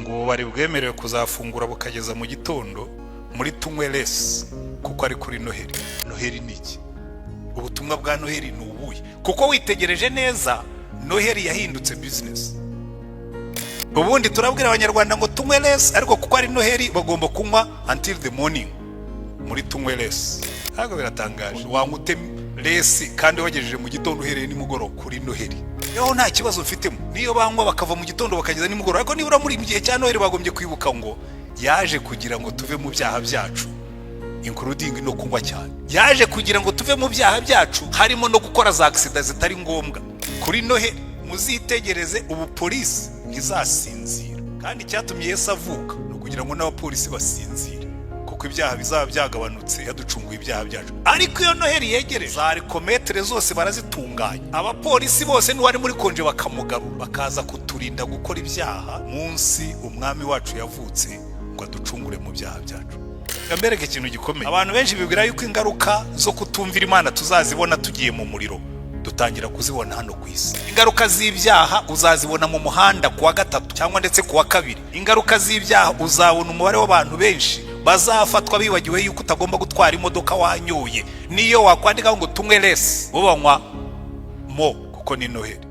Ngo ububari bwemerewe kuzafungura bukageza mu gitondo muri tunywe less, kuko ari kuri Noheli. Noheli ni iki? Ubutumwa bwa Noheli ni ubuhe? Kuko witegereje neza, Noheli yahindutse business. Ubundi turabwira Abanyarwanda ngo tunywe less, ariko kuko ari Noheli bagomba kunywa until the morning muri tunywe less. Ntabwo biratangaje? Wanywa ute less kandi wagejeje mu gitondo uhereye nimugoroba kuri Noheli? Rero nta kibazo mfitemo niyo banywa bakava mu gitondo bakageza nimugoroba, ariko nibura muri mu gihe cya Noheli bagombye kwibuka ngo yaje kugira ngo tuve mu byaha byacu, including no kunywa cyane. Yaje kugira ngo tuve mu byaha byacu, harimo no gukora za accident zitari ngombwa kuri Noheli. Muzitegereze, ubu polisi ntizasinzira, kandi icyatumye Yesu avuka ni ukugira ngo n'abapolisi basinzire, kuko ibyaha bizaba byagabanutse, yaducunguye ibyaha byacu. Ariko iyo Noheli yegereje, za alcomètre zose barazitunganya, abapolisi bose n'uwari muri congé bakamugarura, bakaza kuturinda gukora ibyaha munsi umwami wacu yavutse ngo aducungure mu byaha byacu. Mbereke ikintu gikomeye. Abantu benshi bibwira yuko ingaruka zo kutumvira Imana tuzazibona tugiye mu muriro. Dutangira kuzibona hano ku isi. Ingaruka z'ibyaha uzazibona mu muhanda ku wa gatatu cyangwa ndetse ku wa kabiri. Ingaruka z'ibyaha, uzabona umubare w'abantu benshi bazafatwa bibagiwe yuko utagomba gutwara imodoka wanyoye. Niyo wakwandikaho ngo tunywe less, bo banywa more, kuko ni Noheli.